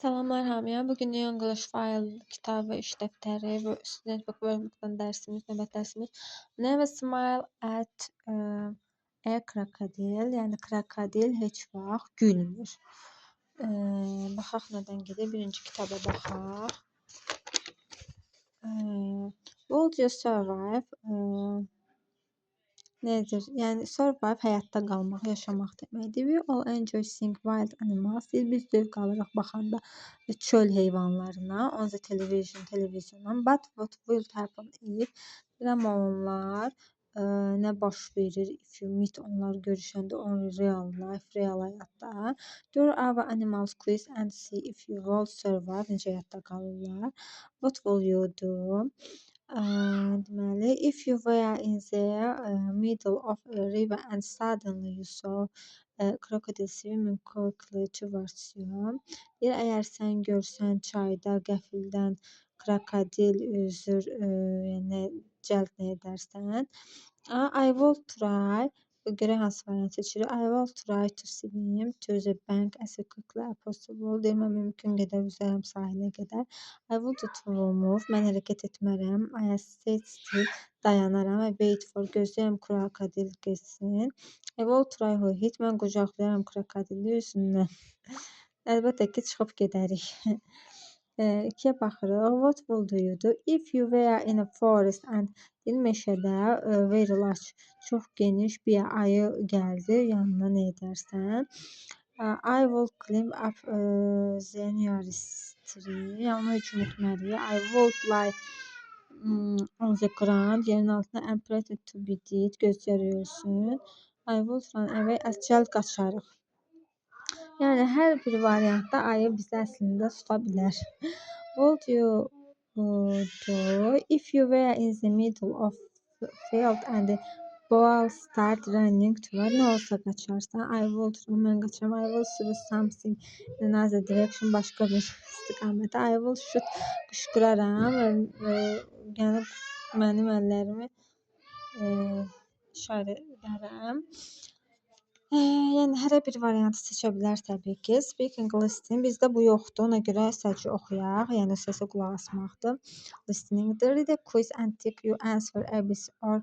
Salamlar hamıya. Bu gün New English File kitabı, iş dəftəri və Student Book Workbook'dan dərsimiz, növbəti dərsimiz Never smile at a crocodile. Yəni krokodil heç vaxt gülmür. Baxaq nədən gedir. Birinci kitaba baxaq. Would you survive? Nədir? Yəni survive həyatda qalmaq, yaşamaq deməkdir. We all enjoy seeing wild animals. Biz zövq alırıq baxanda çöl heyvanlarına, on the television, televizyondan. But what will happen if? Amma onlar nə baş verir if you meet onlar görüşəndə on real life, real həyatda. Do our animals quiz and see if you will survive. Necə həyatda qalırlar? What will you do? Deməli, if you were in the middle of a river and suddenly you saw a crocodile swimming quickly towards you. Deyir, əgər sən görsən çayda qəfildən krokodil üzür, yəni cəld nə edərsən? I will try. Görək hansı variant seçirik. I will try to swim to the bank as quickly as possible. Deyir, mən mümkün qədər üzərəm sahilə qədər. I will to move. Mən hərəkət etmərəm. I stay still. Dayanaram. I wait for. Gözləyirəm krokodil getsin. I will try to hit. Mən qucaqlayaram krokodili üzündən. Əlbəttə ki, çıxıb gedərik. İkiyə baxırıq. What would you do if you were in a forest and deyir, meşədə very large, çox geniş bir ayı gəldi, yanına nə edərsən? I will climb up the nearest tree. Yəni ona hücum etməliyik. I would lie on the ground, yerin altına and pretend to be dead, gözləyərək ölsün. I will run away, cəld qaçarıq. Yəni hər bir variantda ayı bizi əslində tuta bilər. Would you do if you were in the middle of field and the ball start running toward nə olsa qaçarsan? I would run, mən qaçaram. I will throw something in another direction, başqa bir istiqamətə. I will shoot, qışqıraram. Yəni mənim əllərimi işarə edərəm. Yəni hərə bir variantı seçə bilər təbii ki. Speaking, listening bizdə bu yoxdur. Ona görə sadəcə oxuyaq. Yəni səsə qulaq asmaqdır. Listeningdir. Read a quiz and tick you answer A, B, C or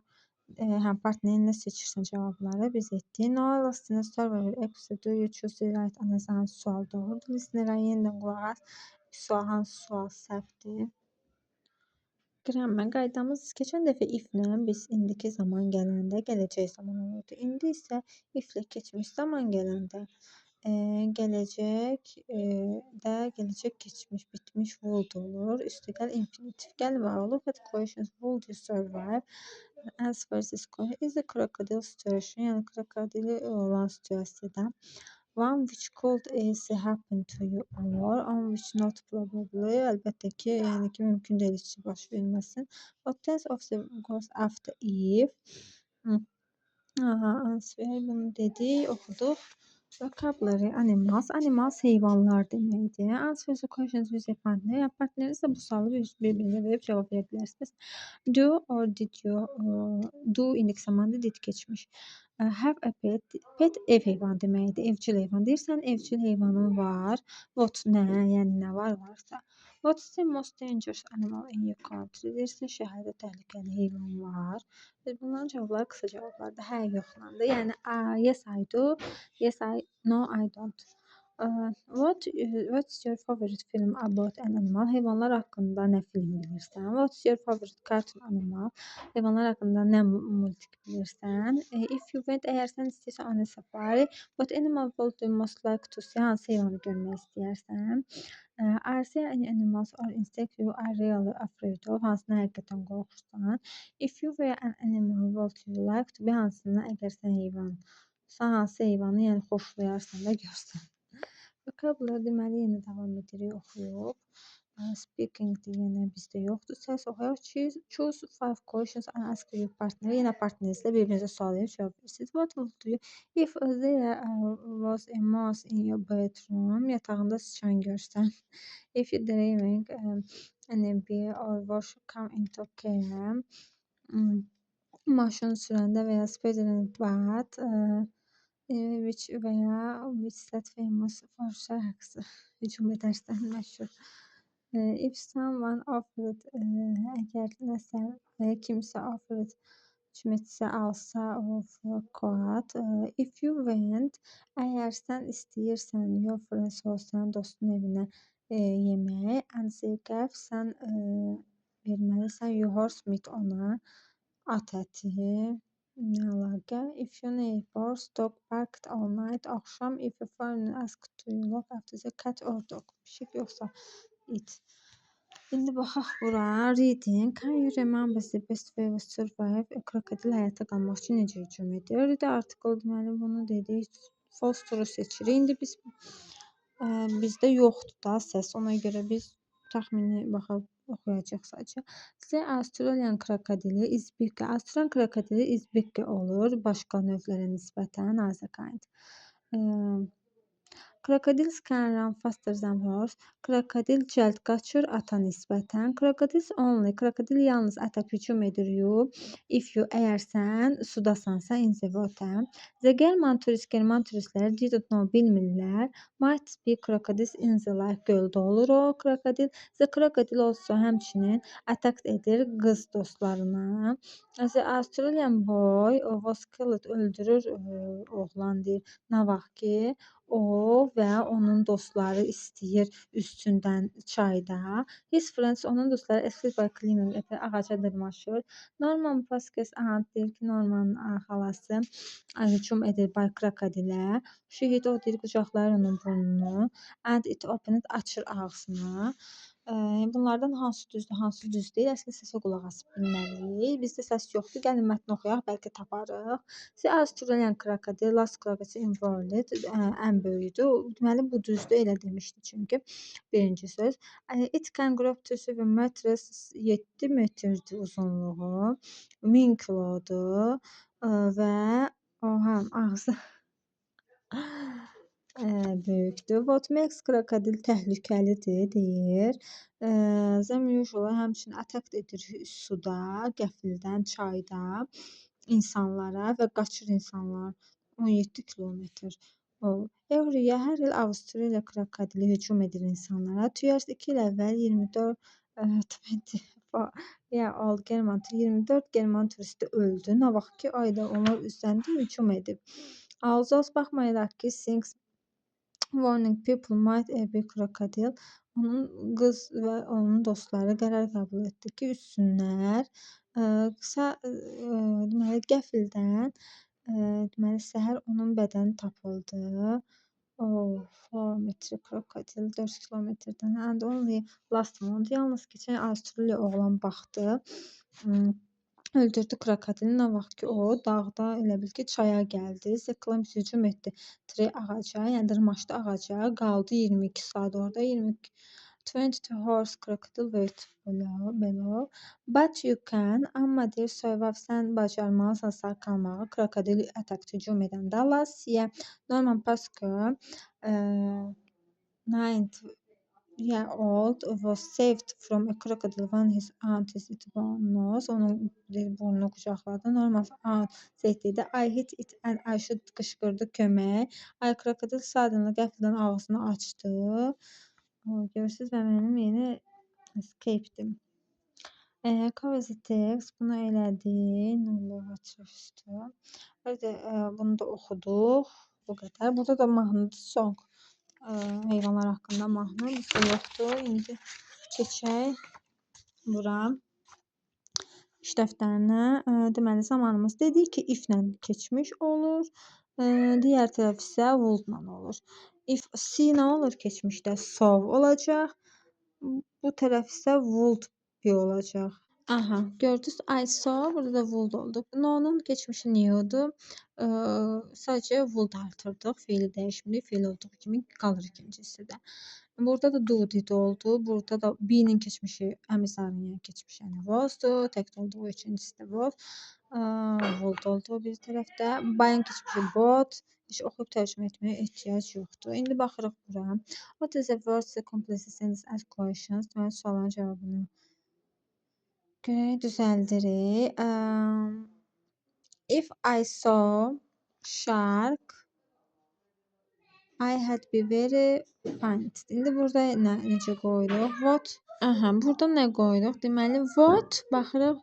hə, partnerinlə seçirsən cavabları. Biz etdik. No, listening survey will do you choose the right answer? Hansı sual doğrudur? Listenerə yenidən qulaq as. Sual hansı sual səhvdir? Grammar qaydamız keçən dəfə if-lə biz indiki zaman gələndə gələcək zaman olurdu. İndi isə if-lə keçmiş zaman gələndə gələcək də gələcək keçmiş bitmiş would olur. Üstəgəl infinitiv. Gəl var. Look at questions. Would you survive? Answer this question. Is the crocodile situation? Yəni krokodili olan situasiyada. One which could easily happen to you or on which not probably. Əlbəttə ki, yəni ki, mümkün deyil heç baş verməsin. What tense of the goes after if? Aha, answer bunu dedik, oxuduq. Vocabulary animals. Animals heyvanlar deməkdir. Answer the questions with a partner. Yəni partnerinizlə bu sualı bir-birinizə verib cavab verə bilərsiniz. Do or did you do indiki zamanda, did keçmiş. Have a pet. Pet ev heyvanı deməkdir. Evcil heyvan. Deyirsən evcil heyvanın var. What nə? Yəni nə var varsa. What's the most dangerous animal in your country? Deyirsən şəhərdə təhlükəli heyvan var. Bunların cavabları qısa cavablardır. Hə, yoxlandır. Yəni yes I do, yes I no I don't. What's your favorite film about an animal? Heyvanlar haqqında nə film bilirsən? What's your favorite cartoon animal? Heyvanlar haqqında nə multik bilirsən? If you went, əgər sən istəyirsən on a safari, what animal would you most like to see? Hansı heyvanı görmək istəyərsən? Are there any animals or insects you are really afraid of? Hansından həqiqətən qorxursan? If you were an animal, what you like to be? Hansından əgər sən heyvansan, hansı heyvanı yəni xoşlayarsan da görsən. Vocabulary deməli yenə davam edirik oxuyub. Speaking-dir yenə bizdə yoxdur. Səs oxuyaq. Choose five questions and ask your partner. Yenə partnerinizlə bir-birinizə sual verib cavab verirsiniz. What would you if there was a mouse in your bedroom? Yatağında sıçan görsən. If you driving and a bear or wolf come into car. Maşın sürəndə və ya spider in bat Which və ya which set famous for sharks hücum edərsən məşhur. If someone offered, əgər nəsə kimsə offered hücum etsə, alsa of coat. If you went, əgər sən istəyirsən your friends house, sənin dostun evinə yemək and they gave, sən verməlisən your horse meat ona, at əti. Nə əlaqə? If your neighbor's dog barked all night, axşam. If a foreigner asked to you look after the cat or dog, pişik yoxsa it. İndi baxaq bura. Reading. Can you remember the best way to survive? A krokodil həyata qalmaq üçün necə hücum edir? Read article, deməli bunu dedik. False true seçirik. İndi biz bizdə yoxdur da səs. Ona görə biz təxmini baxaq oxuyacaq sadəcə. The Australian krokodili is big. Australian krokodili is big olur başqa növlərə nisbətən as a kind. Crocodiles can run faster than horse. Krokodil cəld qaçır ata nisbətən. Crocodiles only. Krokodil yalnız attack hücum edir you. If you əgər sən sudasansa in the water. The German turist, German turistləri didn't know bilmirlər. Might be crocodiles in the lake. Göldə olur o krokodil. The crocodile also həmçinin attack edir qız dostlarına. The Australian boy was killed öldürür oğlan deyir. Nə vaxt ki o və onun dostları istəyir üstündən çayda. His friends, onun dostları escaped by climbing ağaca dırmaşır. Norman Pasques aunt deyir ki, Normanın xalası hücum edir by krokodilə. She hit o deyir, qucaqlayır onun burnunu. And it opened, açır ağzını. Bunlardan hansı düzdür, hansı düz deyil, əslində səsə qulaq asıb bilməliyik. Bizdə səs yoxdur. Gəlin mətni oxuyaq, bəlkə taparıq. The Australian crocodile, last crocodile in world, ən böyüdür. Deməli, bu düzdür, elə demişdi çünki birinci söz. It can grow to 7 meters, 7 metrdir uzunluğu, 1000 kilodur və oha, ağzı böyükdür. What makes krokodil təhlükəlidir deyir. Them usually həmçinin attack edir suda, qəfildən, çayda insanlara və qaçır insanlar 17 kilometr. O every year, hər il Avstraliya krokodili hücum edir insanlara. Two years, 2 il əvvəl 24 24 year old German 24 German turisti öldü. Nə vaxt ki, ayda onlar üzəndə hücum edib. Although baxmayaraq ki, things warning people might be crocodile. Onun qız və onun dostları qərar qəbul etdi ki, üssünlər. Qısa deməli qəfildən deməli səhər onun bədəni tapıldı. Oh, 4 metre krokodil 4 kilometrdən and only last month yalnız keçən Avstraliya oğlan baxdı. Öldürdü krokodili nə vaxt ki o dağda elə bil ki çaya gəldi. The climbs hücum etdi tree ağaca, yəni dırmaşdı ağaca, qaldı 22 saat orada. 22 22 horse crocodile wait below. But you can, amma deyir survive sən bacarmalısan sağ qalmağı krokodil attack hücum edəndə. Last year Norman Pascoe 9 year old was saved from a crocodile when his aunt is it nose. Onun burnunu qucaqladı. Norman's aunt said dedi, I hit it and I should qışqırdı kömək. I crocodile suddenly qəfildən ağzını açdı. Görürsüz və mənim yeni escape'dim. Cover the text bunu elədi. Bunu da oxuduq. Bu qədər. Burada da mahnıdır song. Heyvanlar haqqında mahnı bizdə yoxdur. İndi keçək bura. İş dəftərinə. Deməli, zamanımız dedik ki, if-lə keçmiş olur. Digər tərəf isə would-la olur. If see nə olur keçmişdə? Saw olacaq. Bu tərəf isə would be olacaq. Aha, gördünüz? I saw, burada da would oldu. Know'nun keçmişi knew'dur. Sadəcə would artırdıq. Feili dəyişmirik. Feil olduğu kimi qalır ikinci hissədə. Burada da do did oldu. Burada da be'nin keçmişi əmizarın yəni keçmişi yəni was'dur. Tək olduğu üçün ikisi də was. Would oldu bir tərəfdə. Buy'ın keçmişi bought. Heç oxuyub tərcümə etməyə ehtiyac yoxdur. İndi baxırıq bura. What is the words to complete the sentence as questions? Deməli, sualların cavabını görək, düzəldirik. If I saw shark, I had be very faint. İndi burada nə necə qoyuruq? What? Aha, burada nə qoyuruq? Deməli, what baxırıq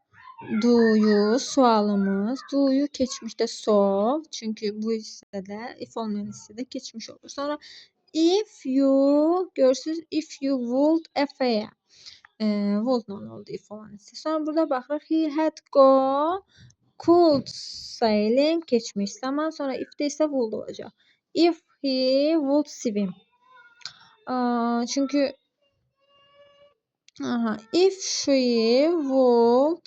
do you sualımız. Do you keçmişdə saw. Çünki bu hissədə if olmayan hissədə keçmiş olur. Sonra if you görürsüz, if you would F-yə. Would-la oldu if olan hissə. Sonra burada baxırıq he had go could sailing keçmiş zaman. Sonra if-də isə would olacaq. If he would swim. Çünki aha, if she would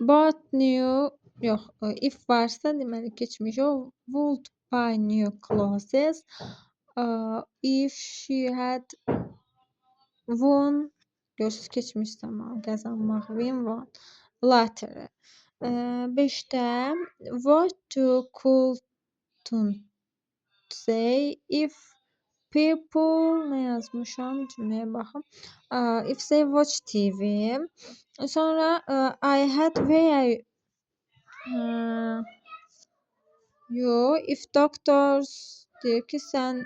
bought new yox, if varsa deməli keçmiş o would buy new clothes. If she had won görürsüz keçmiş zaman qazanmaq win won lottery. 5-də what do couldn't say if people nə yazmışam cümləyə baxım. If they watch TV. Sonra I had where you if doctors deyir ki sən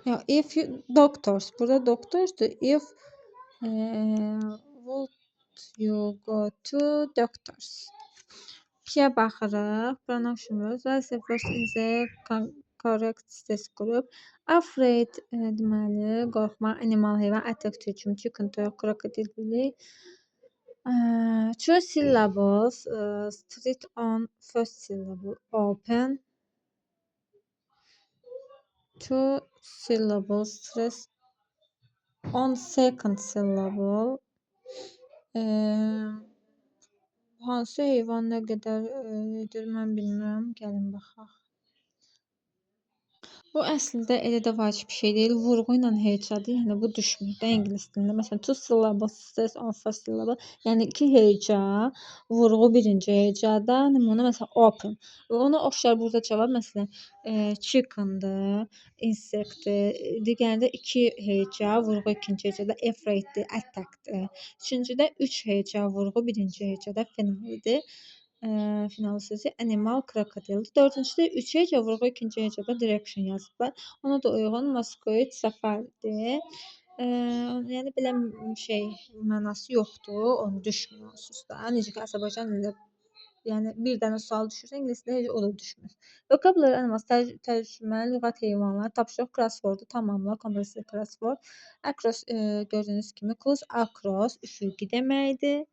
yox, if you, doctors burada doctorsdur. If would you go to doctors? 2-yə baxırıq. Pronoun words. What's the first in the correct this group? Afraid deməli qorxmaq, animal heyvan, attack hücum, chicken toyuq, krokodil bilik. Two syllables, stress on first syllable, open. Two syllables, stress on second syllable. Hansı heyvan nə qədər edir mən bilmirəm. Gəlin baxaq. Bu əslində elə də vacib şey deyil. Vurğu ilə hecadır. Yəni bu düşmür də ingilis dilində. Məsələn, two syllables stress on first syllable. Yəni iki heca, vurğu birinci hecada. Nümunə məsələn open. Ona oxşar burada cavab məsələn chicken'dır, insect'dir. Digərində iki heca, vurğu ikinci hecada afraid'dir, attack'dir. Üçüncüdə üç heca, vurğu birinci hecada finaldir. Final sözü animal krokodildir. Dördüncüdə üç heca vurğu ikinci hecada direction yazıblar. Ona da uyğun mosquito safaridir. Yəni belə şey mənası yoxdur. Onu düşmür onsuz da. Necə ki Azərbaycan dilində yəni bir dənə sual düşürsə, ingilis dilində heç o da düşmür. Vocabulary animals tərcümə, lüğət heyvanlar, tapşırıq crossword-u tamamla, complete crossword. Across gördüyünüz kimi close across üfüqi deməkdir.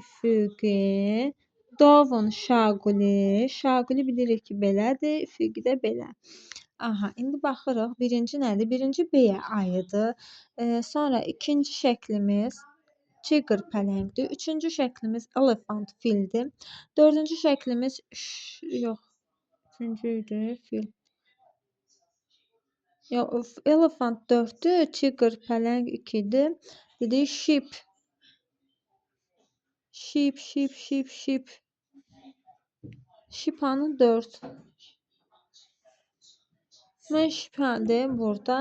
Üfüqi. Down şaquli. Şaquli bilirik ki, belədir, üfüqi də belə. Aha, indi baxırıq. Birinci nədir? Birinci B ayıdır. Sonra ikinci şəklimiz tiger pələngdir. Üçüncü şəklimiz elephant fildir. Dördüncü şəklimiz yox, üçüncü idi fil. Yox, elephant 4-dür, tiger pələng 2-dir. Dedik sheep. Sheep, sheep, sheep, sheep. Sheep hanı 4. Mən sheep burada.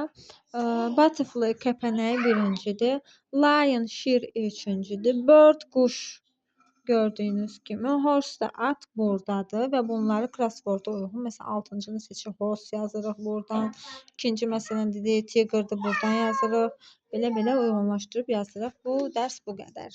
Butterfly kəpənək birincidir. Lion şir üçüncüdür. Bird quş gördüyünüz kimi. Horse da at buradadır və bunları crossword-a uyğun. Məsələn, altıncını seçir, horse yazırıq buradan. İkinci məsələn dedik, tigerdir, buradan yazırıq. Belə-belə uyğunlaşdırıb yazırıq. Bu dərs bu qədər.